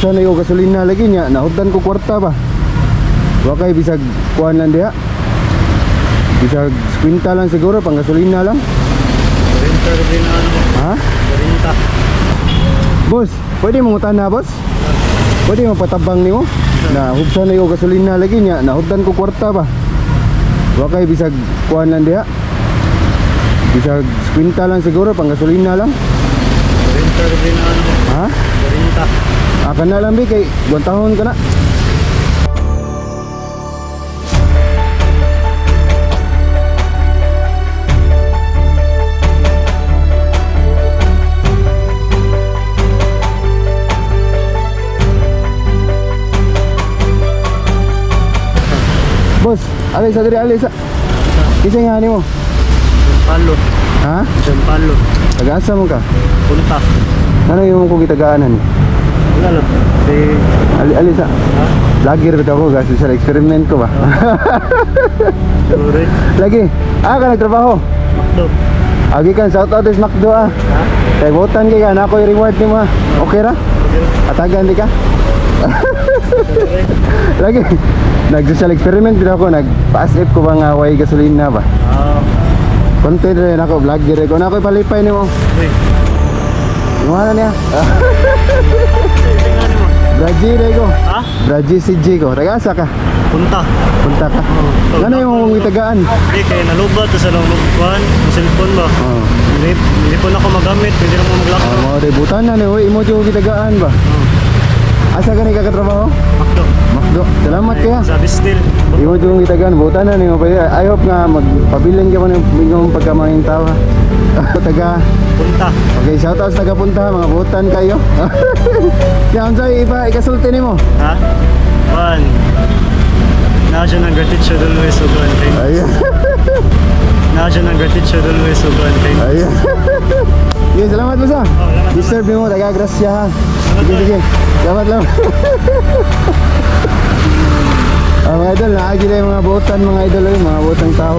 Sana yung gasolina lagi niya, nahugdan ko kwarta ba. Wa kay bisag kuan lang diha. Bisag 50 lang siguro pang gasolina lang. 40 rin ano. Ha? 40. Boss, pwede mo na, boss? Pwede mo patabang nimo? Na hubsan na yung gasolina lagi niya, nahugdan ko kwarta ba. Wa kay bisag kuan lang diha. Bisag 50 lang siguro pang gasolina lang. 40 rin ano. Ha? 40. Ah, kana lang bi kay guwantahon ka na. Boss, alay sa diri, alay sa. Kinsa nga nimo? Palo. Ha? John Palo. Taga-asa mo ka? Punta. Ano yung ko gitagaanan? Wala lang. Si... Ali, ali sa. Ha? Vlogger bitaw ko, kasi sa experiment ko ba? Sorry. Lagi. Ah, ka nagtrabaho. Macdo. Agi kan shout out is McDo ah. Ha? Kay botan kay ka na ako reward nimo ah. Okay ra? Okay. Atagan di ka? Sorry. Lagi. Nag-social experiment din ako, nag-pass if ko ba nga way gasolina ba. Ah. Content rin ako, vlogger ko. Na ako ipalipay nimo. Uy. Yung niya? Kinsa nga nimo? Braji na ko. Ha? Braji CJ ko. Taga-asa ka? Punta. Punta ka. Oo. Ano yung itagaan? Hindi, kaya nalubat sa lang lugkuan. Ang cellphone ba? Oo. Hindi po na ako magamit. Hindi na ako maglakaw. Oh, mao day butan na ni oy, imo jud gitagaan ba? Oh. Asa ka ni kakatrabaho? Macdo. McDo. Salamat kaya. Sa Bisdil. Imo jud gitagaan butan na nimo pa. I hope nga magpabilin ka man yung pagkamanging tao ha. Taga. Punta. Okay, shout out sa taga Punta, mga butan kayo. Yan unsay ipa ikasulti nimo? Ha? One. Naa siya ng gratitude always ug one thank. Ayun. Naa siya ng gratitude always ug one thank. Ayun. Sige, salamat mo sa. Oh, salamat. Deserve nimo taga grasya ha. Sige, sige. Salamat lang. Ah, mga idol, naagi na yung mga butan mga idol, ay, mga butang tao.